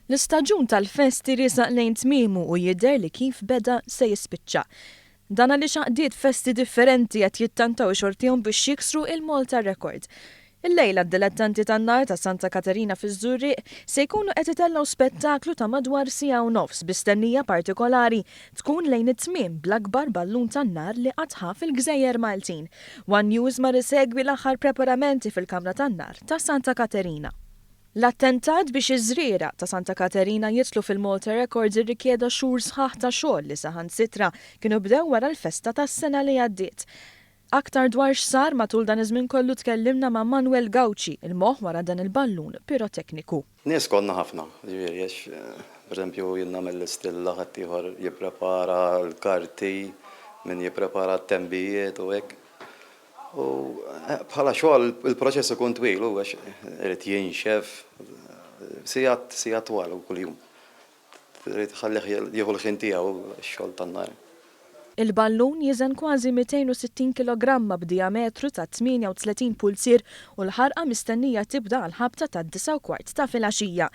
L-istaġun tal-festi riesaq lejn tmiemu u jidher li kif beda se jispiċċa. Dan għaliex għaqdiet festi differenti qed jittantaw xortihom biex jiksru il-Malta Record. Illejla d-dilettanti tan-nar ta' Santa Katerina fiż-Żurrieq se jkunu qed itellgħu spettaklu ta' madwar siegħa u nofs bi stennija partikolari tkun lejn it-tmiem bl-akbar ballun tan-nar li qatt ħa fil-gżejjer Maltin. One News mar isegwi l-aħħar preparamenti fil-kamra tan-nar ta' Santa Katerina. L-attentat biex iż-żrieraq ta' Santa Katerina jidħlu fil-Malta Records irrikjeda xhur sħaħ ta' xogħol li saħansitra kienu bdew wara l-festa tas-sena li għaddiet. Aktar dwar x'sar matul dan iż-żmien kollu tkellimna ma' Manuel Gauci, il-moħħ wara dan il-ballun pirotekniku. Nies konna ħafna, jiġifieri għax pereżempju jien nagħmel l-istilla, ħaddieħor jipprepara l-karti, min jipprepara t-tembijiet u hekk. U bħala xogħol il-proċess ikun twil u għax irid jinxef sigħat sigħat twal u kuljum. Trid tħallih jieħu l-ħin tiegħu x-xogħol tan-nar. Il-ballun jiżen kważi 260 kilogramma b'dijametru ta' 38 pulzier u l-ħarqa mistennija tibda għall-ħabta tad-disgħa u kwart ta' filgħaxija.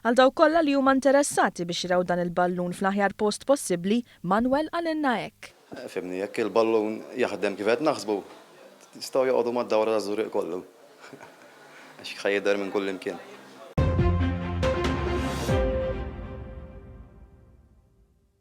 Għal dawk kollha li huma interessati biex jraw dan il-ballun fl-aħjar post possibbli, Manuel qalilna hekk. Fhimni, jekk il-ballun jaħdem kif qed naħsbu, jistgħu joqogħdu mad-dawra taż-Żurrieq kollu. Għax ħa jidher minn kullimkien.